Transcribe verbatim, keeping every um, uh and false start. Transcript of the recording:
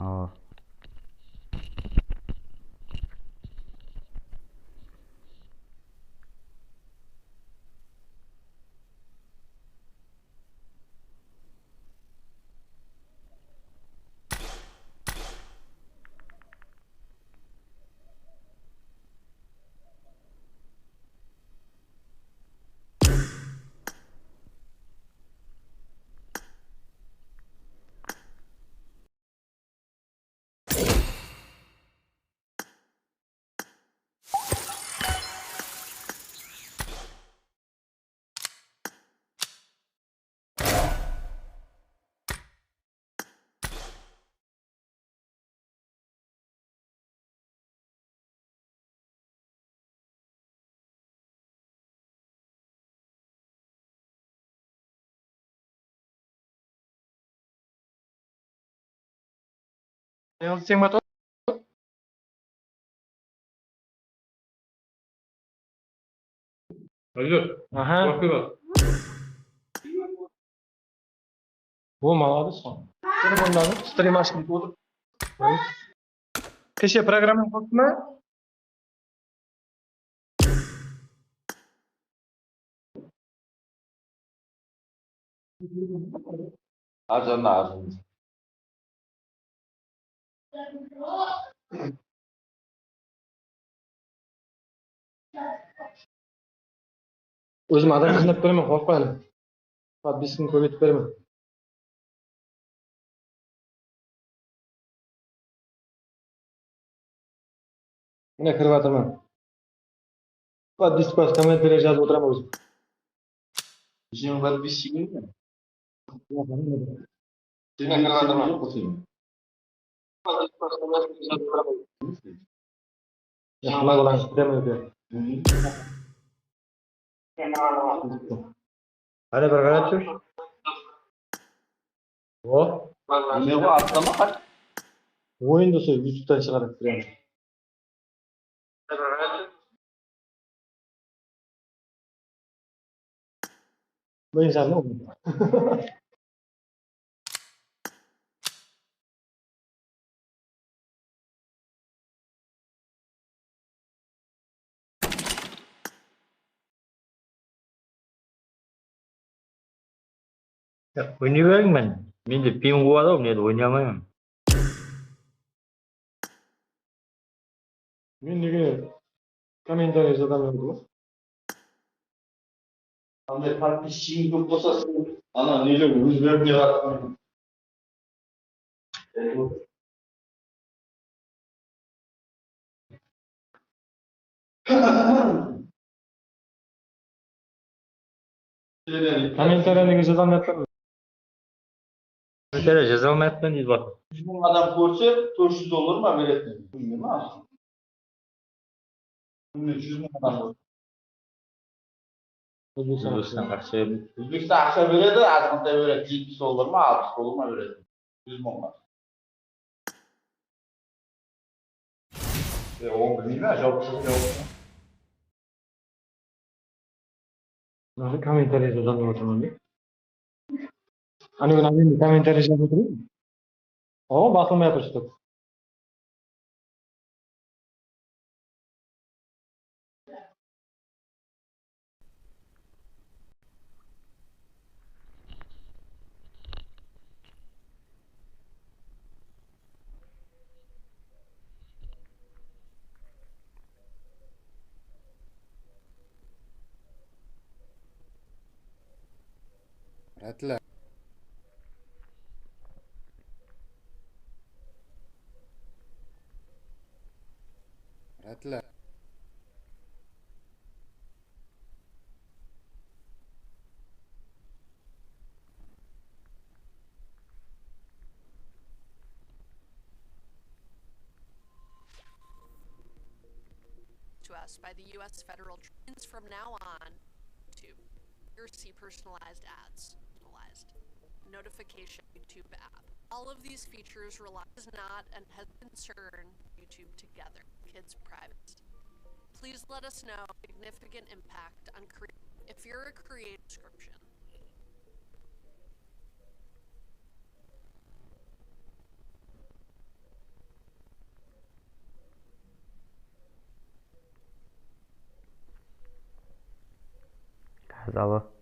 Awa. Sen ba? Alo. Aha. Waqıy bar. O, malades. Telefondan strim ashıp otır. Keshe programma qostı ma? Arjanna, arjanna. Ózim adam jıynap beremen, qorqpayın. Podpiskini kóbeytip beremen. Mine, kirip atırman. Podpiska, kommentariya jazıp otıraman ózim. Jigirma podpisçigim. Mine, kirip atırman. Yaxshılap olarız, premye ber. Qáne, bir qarap tur. O. Ne bu, atlama, qayt. Oyındı sol YouTube'tan shıǵarıp turayın. Birinshi adam. Ya, oynay beriń, men. Mende ping quwadı-aw, men oynay almayman. Men nege kommentariya jazaman dep? Qanday podpischigim kóp bolsa, sen ana neler ózgermey atırıń. Kommentariya nege jaza almay atırman? Kommentariya jaza almay atırman deydi bak. Júz mıń adam kórse, tórt júz dollar ma beretin? Bilmeymen. Kúnine júz mıń adam kórse. Ózbekstan aqsha beredi. Ózbekstan aqsha beredi, azǵantay beredi, jetpis dollar ma, alpıs dollar ma beredi. Júz mıńǵa. E, ol bilmeymen, jawap bermey. Mına kommentariya jazıp otırman be? Ana, mına men kommentariya jazıp otırman. O, basılmay atır stop. Ratla. Ratla. To us by the U S federal tr-, from now on, YouTube. You're see personalized ads, personalized notification, YouTube app. All of these features rely is not and has concern YouTube together. Kids privacy. Please let us know significant impact on cre-, if you're a creator description. Alo.